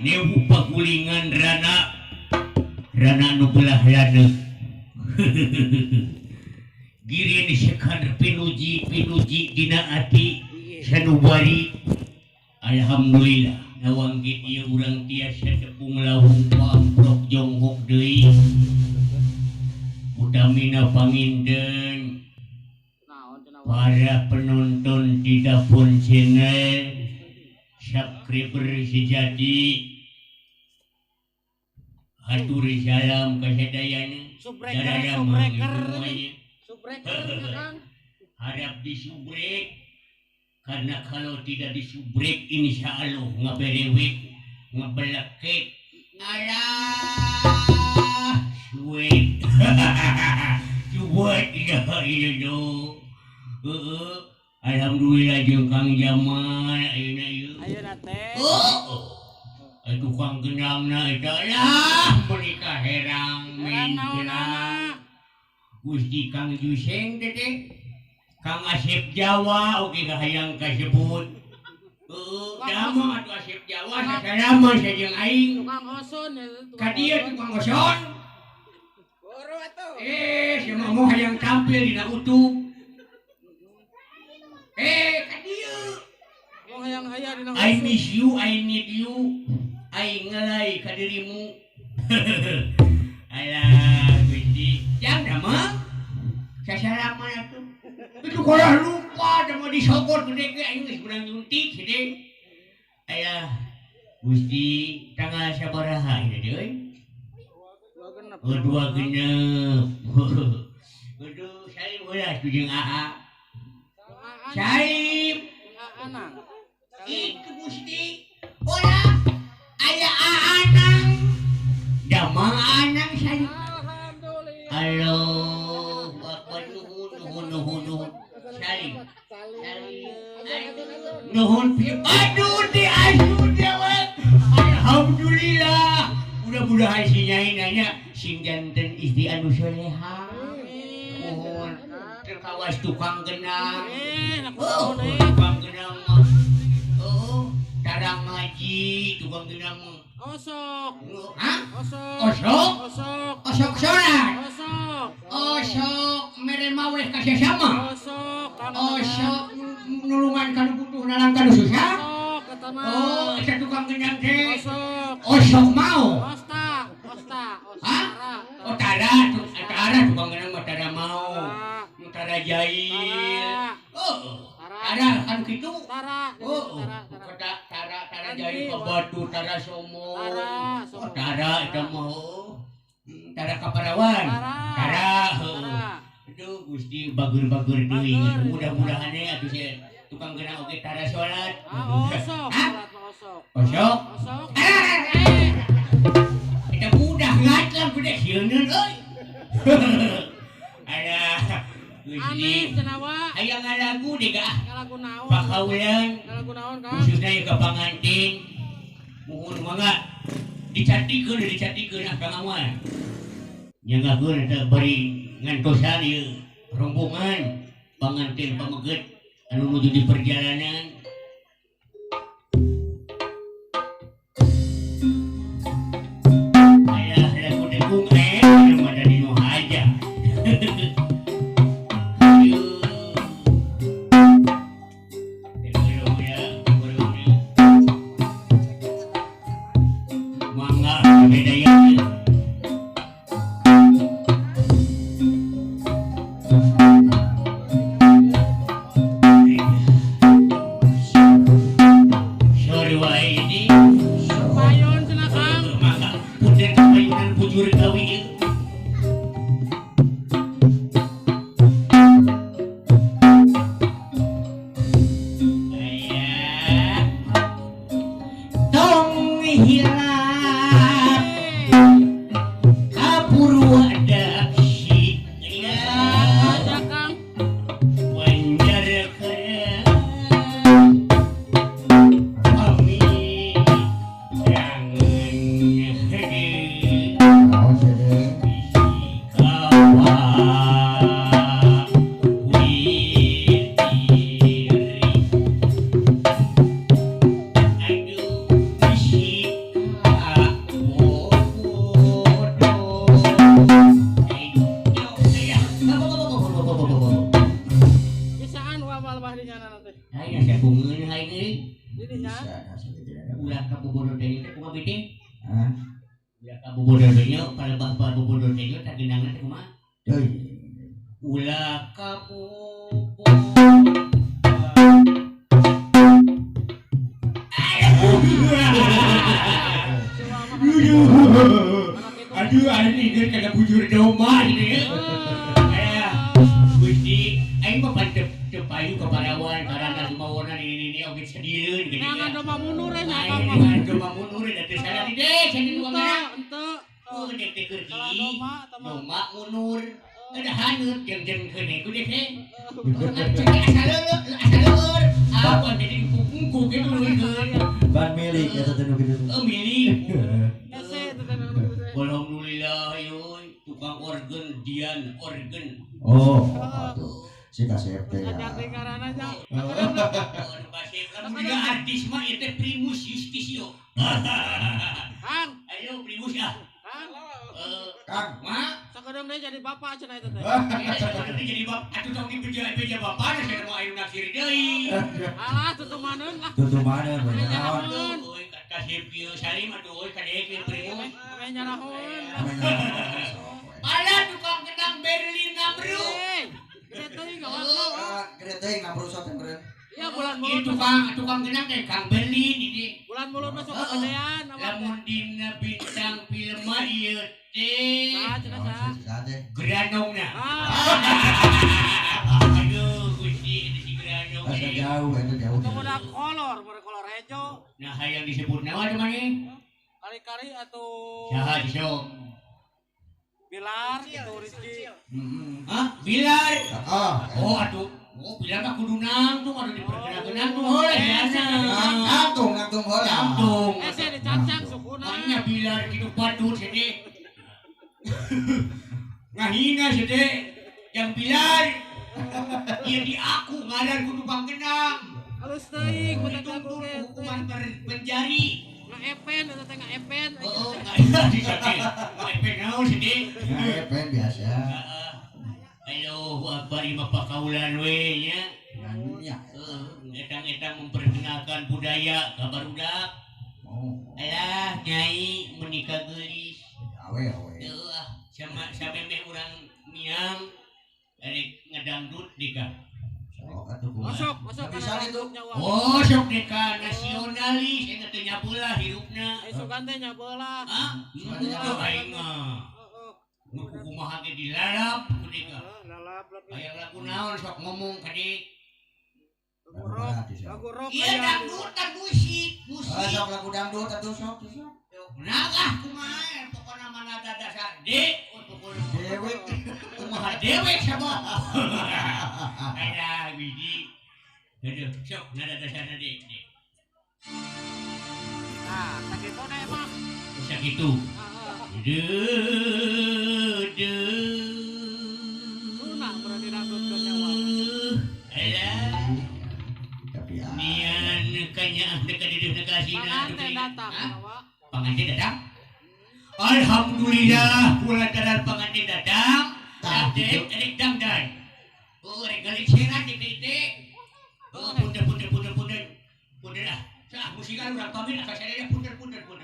Newu pagulingan rana rana nu belah laneuh. Girin sekar pinuji pinuji dina ati sanubari. Alhamdulillah lawang ieu urang tiasa tepung lawung pamprok jonghok deui. Utamina panginten para penonton di Dapon Channel, subscriber sejati, hatur salam kasadayana, harap disubrek, karena kalau tidak disubrek insya Allah ngaberewek, ngabelekek, alah suwe, cuek tidak itu. Alhamdulillah jeung Kang Jamal ayeuna ieu. Ayeuna teh. Oh. Tukang gendangna eta lah menikah herang menjelang. Gusti Kang Juseng teh teh. Kang Asep Jawa oge kahayang kasebut. Heeh, dama atuh Asep Jawa sasalaman sajeng aing. Tukang oson ka dieu tukang oson. Boro atuh. Si momo hayang tampil dina YouTube. I miss you, I need you, I ngelai ka dirimu. Alah, Gusti, jang dama, sasalaman atuh. Itu kolah lupa dama disokor gede ge aing geus beunang nyuntik gede. Alah, Gusti, tanggal sabaraha ieu deui? Oh, 2 genep. Aduh, salim heula jeung Aa. Salim. Itu Gusti. Olah aya Aanang. Damang Aanang salim. Alhamdulillah. Allahu akbar, nuhun nuhun nuhun nuhun. Salim. Salim. Nuhun aduh di aduh dewek. Alhamdulillah. Mudah-mudahan si nyai nanya sing janten istri anu soleha. Nuhun. Terkawas tukang genang. Oh, tukang genang mah. Oh, tarang ngaji tukang genang mah. Osok. Hah? Osok. Osok? Osok. Osok sholat. Osok. Osok mere maweh ka sasama. Osok. Osok nulungan kanu butuh nalang kanu susah. Osok eta mah. Oh, eta tukang genang teh. Osok. Osok mau. Osta, osta, Hah? ostara. Oh, tara, tara tukang genang mah tara mau. Tara jahil. Oh, tara kan kitu. Tara, Oh, tara, tara, tara, tara jahil ka batu, tara somo. Tara, Oh, tara eta mah. Tara kaparawan. Tara, heuh. Aduh, Gusti bager-bager deui. Mudah-mudahan we atuh sia tukang genang oge tara salat. Ah, osok, salat mah osok. Osok? Osok. Eta budak ngatlam gede sieuneun euy. Alah, Gusti. Amis cenah wa. Aya ngalagu deh gah. Ngalagu naon? Pakaulan. Ngalagu naon, Kang? Khususnya ieu ka pangantin. Muhun mangga dicatikeun dicatikeun ah Kang Awan. Nyanggakeun eta bari ngantosan ieu rombongan pangantin pameget anu nuju di perjalanan. Aya lagu degung anu mah dari nu aja. Mangga beda ya. Sorry wae ini. Payon cenah Kang. Mangga punten kapayunan bujur gawi ieu. Aya. Tong hilap kapurwadaksi ya. Aja Kang. Banjar kami jangan. Naon sih? Ulah ka bobodor teh nya, palebah bobodor teh nya tah gendangna teh kumaha? Deui. Ulah ka bobodor. Aduh, aing inget kana bujur domba gitu ya. Aya, Gusti, aing mah pan teu payu ka parawan karana sumawona nini-nini oge sedileun geuning. Nangan domba mundur nya Aing Kang mah. dengan domba mundur da teu salah di deh, sadi Henteu, henteu. Oh, dek teh keur Salah domba eta mah. Domba mundur. Ada haneut jeung-jeung keun ku deh teh. Asal leueur, asal leueur. Apa jadi engkuk-engkuk gitu leukeun. Ban milik eta teh nu kitu teh. Oh, milik. Hese eta teh nu kitu teh. Alhamdulillah euy, tukang organ Dian organ. Oh, atuh. Si kasep teh. Ngajar deui ngaranna nya. Oh, nu kasep lamun juga artis mah ieu teh Primus Justisio. Kang, Ayo Primus ah. Kang. Kang. Ma, Sakedeung deui jadi bapak cenah eta teh. Sakedeung jadi bapak, atuh tong dibeja-beja bapak, saya mau ayo naksir deui. Alah tutumaneun lah. Tutumaneun we naon. Euy, kasep kieu salim atuh euy kadek ieu Primus. Ame nyarahun. Alah tukang kendang Berlin ngamru. Gede teuing awakna. Gede teuing ngamru sok teh meureun. Iya bulan Ieu mulut tukang kendang teh Kang Berlin ini. Bulan mulut mah sok kegedean awak teh. Lamun dina bintang film mah ieu teh Saha cenah saha? Saha teh? Granongna. Ah. Aduh Gusti itu si Granong. Asa jauh eta jauh. Tong udah kolor, mere kolor hejo. Nah hayang disebut naon maneh? Kali-kali atuh Saha sok? Bilar gitu Rizky. Heeh. Hah? Bilar. Ah. Oh atuh. Oh Bilar mah kudu nangtung atuh diperkenalkeun nangtung heula biasa. Nangtung, nangtung heula. Nangtung. Eh sia dicacang sukuna. Makanya Bilar kitu patut sedih. Ngahina sedih. Yang Bilar ieu di aku ngaran ku tukang kendang. Halus teuing bener Dituntut aku ge. hukuman penjari. Ngaepen eta teh ngaepen. Oh, ngaepen sedih. Ngaepen naon sedih? Ngaepen biasa. Heeh. Allahu akbar ieu mah pakaulan we nya. Nya. Etang-etang memperkenalkan budaya ka barudak. Oh. Alah nyai menikah geulis. Awe awe. Heuh ah, sama samemeh urang miang rek ngedangdut dika. Sok atuh kumaha. Masuk, masuk Bisa gitu. Oh, sok deka nasionalis eta teh nyabelah hirupna. Eh sugan teh nyabelah. Hah? Henteu aing mah. Heeh. Nu kumaha ge dilalap ku deka. Heeh, lalap lalap. Hayang lagu naon sok ngomong ka dik. Lagu rock, lagu rock Iya aya. dangdutan musik, Ah, musik. sok lagu dangdut atuh sok sok. Nah ah kumaha pokona mana dasar D, oh, pokona Dewek. kumaha dewek sama. Ada biji. Aduh, sok nada dasarna D. D. Nah, sakitu deh mah. Sakitu. Heeh. De de. Sunah berarti dangdut ke nyawa. Alah. Tapi ah. Nian kanya dekat di dekat kasina. Panganten datang nyawa. Panganten datang. Alhamdulillah kulantaran panganten datang. Tah, Dek, rek dangdan. Oh, rek galik serat dek dek dek. Oh, punten punten punten punten. Punten ah. Sah musikan urang pamit asa sadaya punten punten punten.